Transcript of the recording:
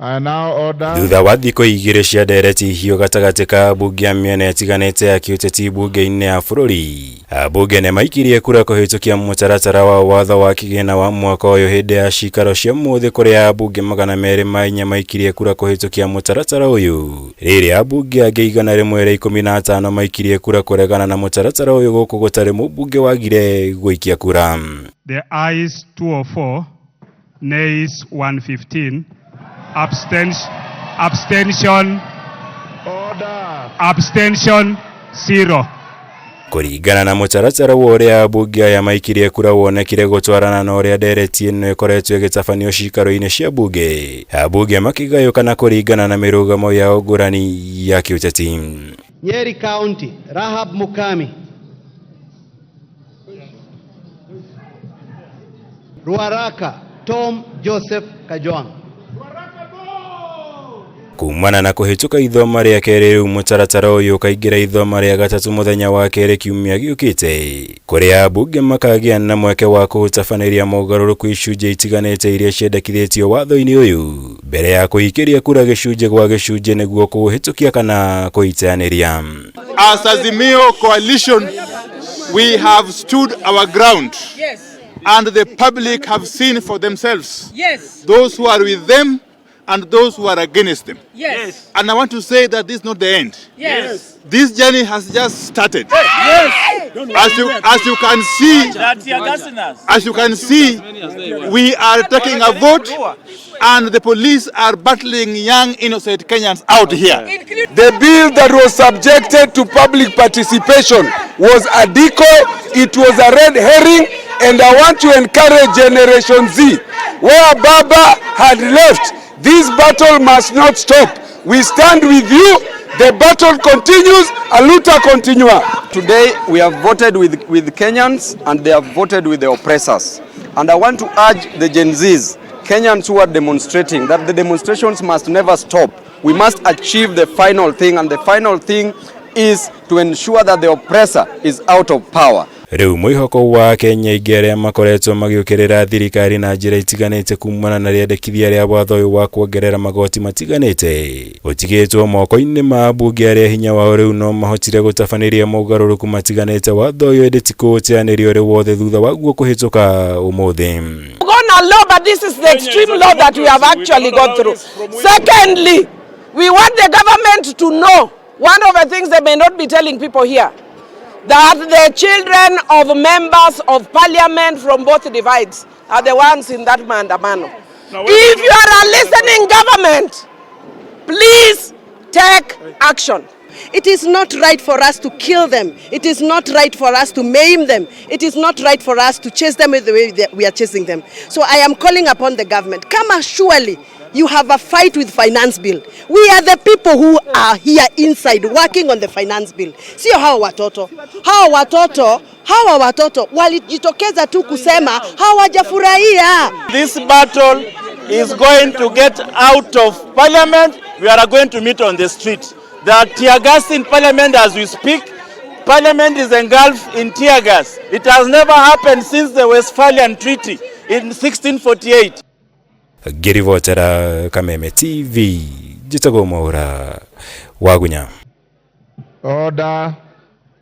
I now order Thutha wa thikũ igĩrĩ cia ndereti hiũ gatagatĩ ka ambunge a mĩena ĩtiganĩte ya kĩũteti mbunge-inĩ ya bũrũri, ambunge nĩ maikirie kura kũhĩtũkia mũtaratara wa watho wa kĩgĩna wa mwaka ũyũ hĩndĩ ya cikaro cia mũthĩ kũrĩa ambunge 204 maikirie kura kũhĩtũkia mũtaratara ũyũ, rĩrĩa ambunge angĩ 115 maikirie kura kũregana na mũtaratara ũyũ gũkũ gũtarĩ mũmbunge wagire gũikia kura. The ayes 204, nays 115, abstention, order. Abstention 0. Kũringana na mũtaratara wa ũrĩa ambunge aya maikirie kura wonekire gũtwarana na ũrĩa ndereti ĩno ĩkoretwo ĩgĩtabanio cikaro-inĩ cia mbunge, ambunge makĩgayũkana kũringana na mĩrũgamo yao ngũrani ya kĩũteti. Nyeri County, Rahab Mukami. Ruaraka, Tom Joseph Kajwang. Kumana na kũhĩtũka ithoma rĩa kerĩ rĩu mũtaratara ũyũ ũkaingĩra ithoma rĩa gatatũ mũthenya wa kerĩ kiumia gĩũkĩte kũrĩa ambunge makagĩa na mweke wa kũũtabanĩria mogarũrũku icunjĩ itiganĩte iria ciendekithĩtio watho-inĩ ũyũ mbere ya kũikĩria kura gĩcunjĩ gwa gĩcunjĩ nĩguo kũũhĩtũkia kana kũiteanĩria. As Azimio coalition, we have stood our ground. And the public have seen for themselves. Those who are with them and those who are against them. And I want to say that this is not the end. This journey has just started. As you can see, we are taking a vote, and the police are battling young innocent Kenyans out here. The bill that was subjected to public participation was a decoy, it was a red herring, and I want to encourage Generation Z, where Baba had left, this battle must not stop. We stand with you, the battle continues, aluta continua. Today we have voted with Kenyans and they have voted with the oppressors. And I want to urge the Gen Zs, Kenyans who are demonstrating, that the demonstrations must never stop. We must achieve the final thing, and the final thing is to ensure that the oppressor is out of power. Rĩu mwĩhoko wa Kenya aingĩ arĩa makoretwo magĩũkĩrĩra thirikari na njĩra itiganĩte kumana na rĩendekithia rĩa watho ũyũ wa kuongerera magoti matiganĩte ũtigĩtwo moko-inĩ ma ambunge arĩa hinya wao rĩu no mahotire gũtabanĩria mogarũrũku matiganĩte watho ũyũ ĩndĩ ti kũũteanĩria ũrĩ wothe thutha waguo kũhĩtũka ũmũthĩ. Gone a law, but this is the extreme law that we have actually gone through. Secondly, we want the government to know one of the things they may not be telling people here, that the children of members of parliament from both divides are the ones in that maandamano. If you are a listening government, please take action. It is not right for us to kill them. It is not right for us to maim them. It is not right for us to chase them the way that we are chasing them. So I am calling upon the government. Come, surely you have a fight with finance bill. We are the people who are here inside working on the finance bill. Sio hawa watoto. Hawa watoto, hawa watoto walijitokeza tu kusema hawajafurahia. This battle is going to get out of parliament. We are going to meet on the street. There are tear gas in parliament as we speak. Parliament is engulfed in tear gas. It has never happened since the Westphalian Treaty in 1648. Ngĩribotera Kameme TV, njĩtagwo Mwaũra Wagunya. Order.